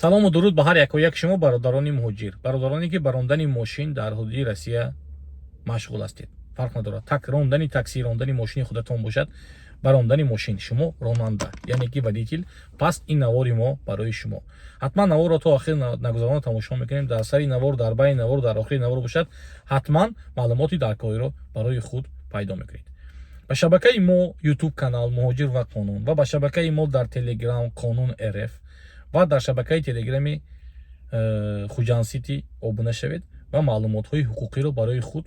Салому дуруд ба ҳар якояк шумо, бародарони муҳоҷир, бародароне, ки ба рондани мошин дар ҳудуди Россия машғул ҳастед. Фарқ надорад, так рондани такси, рондани мошини худатон бошад, ба рондани мошин шумо ронанда, яъне ки водитель. Пас ин навори мо барои шумо. Ҳатман наворро то охир нагузарона тамошо мекунем. Дар сари навор, дар байни навор, дар охири навор бошад, ҳатман маълумоти даркориро барои худ пайдо мекунед. Ба шабакаи мо Ютуб канал «Муҳоҷир ва қонун» ва ба шабакаи мо дар Телеграм «Қонун РФ» ва дар шабакаи Телеграми «Хуҷанд Сити» обуна шавед ва маълумотҳои ҳуқуқиро барои худ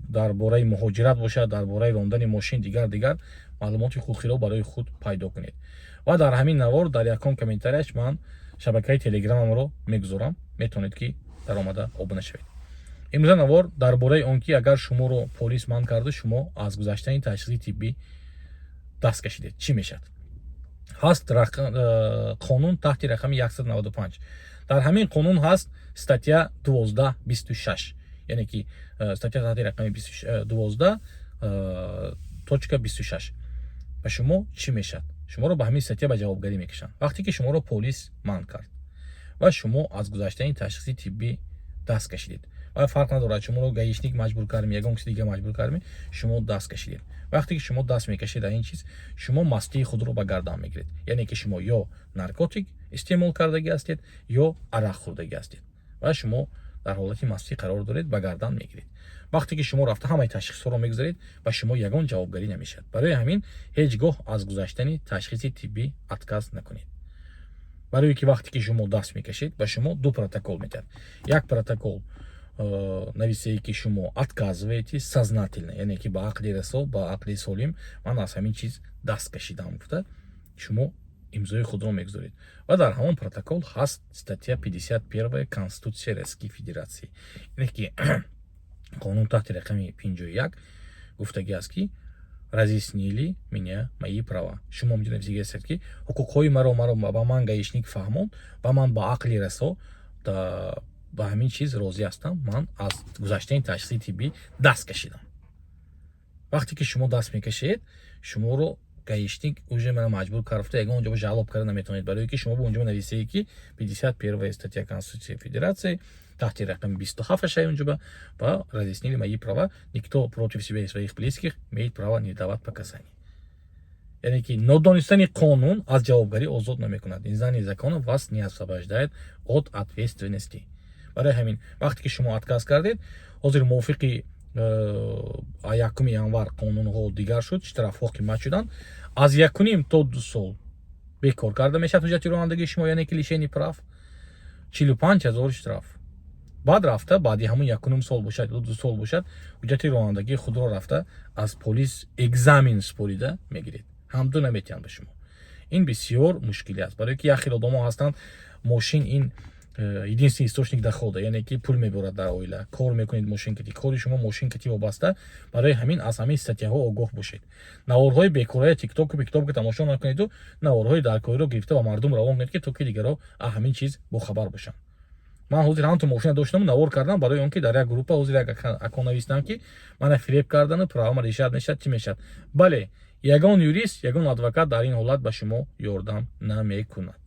дар бораи муҳоҷират бошад, дар бораи рондани мошин, дигар дигар маълумоти ҳуқуқиро барои худ пайдо кунед. Ва дар ҳамин навор дар якум комментарияш ман шабакаи Телеграмамро мегузорам, метавонед, ки даромада обуна шавед. Имрӯза навор дар бораи он, ки агар шуморо полис манъ карда, шумо аз гузаштани ташхиси тиббӣ даст кашидед, чӣ мешавад. Ҳаст қонун таҳти рақами 195. Дар ҳамин қонун ҳаст статья 12.26, яъне ки статья таҳти рақами 12 точка 26. Ба шумо чӣ мешавад? Шуморо ба ҳамин статья ба ҷавобгарӣ мекашанд. Вақте ки шуморо полис манъ кард ва шумо аз гузаштани ташхиси тиббӣ даст кашидед, ва фарқ надорад, шуморо гаишник маҷбур кардми, ягон киси дига маҷбур кардми, шумо даст кашидед. Вақте ки шумо даст мекашед дар ин чиз, шумо мастии худро ба гардан мегиред, яъне ки шумо ё наркотик истеъмол кардагӣ ҳастед, ё арақ хӯрдагӣ ҳастед ва шумо дар ҳолати мастӣ қарор доред, ба гардан мегиред. Вақте ки шумо рафта ҳамаи ташхисҳоро мегузаред, ба шумо ягон ҷавобгарӣ намешавад. Барои ҳамин ҳеҷ гоҳ аз гузаштани ташхиси тиббӣ отказ накунед, барое ки вақте ки шумо даст мекашед, ба шумо ду протокол медиҳад. Як протокол нависае, ки шумо отказываетесь сознательно, яъне ки ба ақли расо, ба ақли солим ман аз ҳамин чиз даст кашидам гуфта, шумо имзои худро мегузоред. Ва дар ҳамон протокол ҳаст статья 51 Конституция Российской Федерации, ине ки қонун таҳти рақами 51 гуфтагӣ аст, ки разъяснили меня мои права. Шумо инҷо нависигаистед, ки ҳуқуқҳои маро ба ман гаишник фаҳмонд ва ман ба ақли расо ба ҳамин чиз розӣ ҳастам, ман аз гузаштани ташхиси тиббӣ даст кашидам. Вақте ки шумо даст мекашед, шуморо гаишник уже мана маҷбур кард, ягон ҷо жалоб карда наметавонед, барое ки шумо ба онҷо нависае, ки 51 статья Конституции Федерации таҳти рақами 27 шай унҷоба ва разъяснили мои права, никто против себя и своих близких имеет право не давать показаний. Яъне ки нодонистани қонун аз ҷавобгарӣ озод намекунад. Незнание закона вас не освобождает от ответственности. Барои ҳамин вақте ки шумо отказ кардед, ҳозир мувофиқи 1 январ қонунҳо дигар шуд, штрафҳо қимат шуданд. Аз 1,5 то 2 сол бекор карда мешавад ҳуҷҷати ронандагии шумо, яъне ки лишение прав, 45 000 штраф. Баъд рафта, баъди ҳамун 1,5 сол бошад ё 2 сол бошад, ҳуҷҷати ронандагии худро рафта аз полис экзамен супорида мегиред, ҳамду наметиҳанд ба шумо. Ин бисёр мушкилӣ аст, барое ки як хел одамо ҳастанд, мошин ин единственный источник дохода, яъне ки пул меборад дар оила, кор мекунед мошин кати, кори шумо мошин кати вобаста. Барои ҳамин аз ҳамин статьяҳо огоҳ бошед. Наворҳои бекораи Тиктоку Пиктоку тамошо накунеду наворҳои даркориро гирифта ба мардум равон кунед, ки то ки дигарро аз ҳамин чиз бохабар бошанд. Ман ҳозир ҳамту мошина доштаму навор кардам, барои он ки дар як группа ҳозир як ако навистам, ки мана фиреб кардану правама решат мешавад, чӣ мешавад. Бале, ягон юрист, ягон адвокат дар ин ҳолат ба шумо ёрдам намекунад.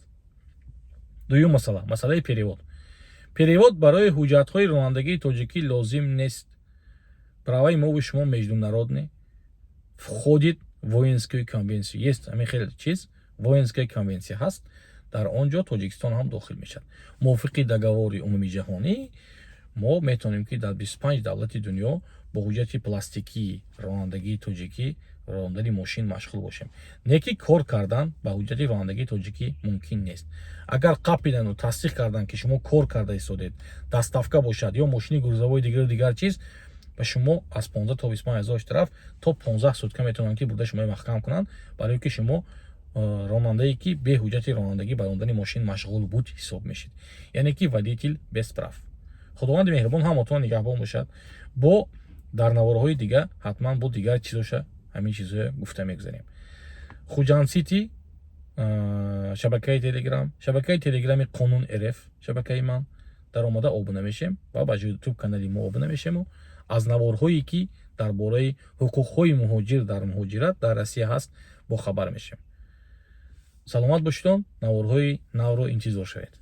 Дуюм масъала, масъалаи перевод. Перевод барои ҳуҷҷатҳои ронандагии тоҷикӣ лозим нест. Праваи мову шумо международный, входит в воинскую конвенцию. Есть ҳамин хел чиз, воинская конвенция ҳаст, дар он ҷо Тоҷикистон ҳам дохил мешавад. Мувофиқи договори умумиҷаҳонӣ мо метавонем, ки дар 25 давлати дунё бо ҳуҷҷати пластикии ронандагии тоҷикӣ рондани мошин машғул бошем. Не ки кор кардан ба ҳуҷҷати ронандагии тоҷикӣ мумкин нест. Агар қапидану тасдиқ кардан, ки шумо кор карда истодед, доставка бошад ё мошини грузовой, дигару дигар чиз, ба шумо аз 15 то 25 ҳазор штраф, то 15 сутка метавонанд, ки бурда шумои маҳкам кунанд, барое ки шумо ронандае, ки бе ҳуҷҷати ронандагӣ ба рондани мошин машғул буд, ҳисоб мешид, яъне ки водитель без прав. Худованди меҳрубон ҳаматон нигаҳбон бошад. Бо дар наворҳои дига ҳатман бо дигар чизоша ҳамин чизҳое гуфта мегузарем. Хуҷанд Сити, шабакаи Телеграм, шабакаи Телеграми «Қонун РФ», шабакаи ман даромада обуна мешем ва ба Ютуб канали мо обуна мешему аз наворҳое, ки дар бораи ҳуқуқҳои муҳоҷир дар муҳоҷират дар Россия ҳаст, бохабар мешем. Саломат бошедон, наворҳои навро интизор шавед.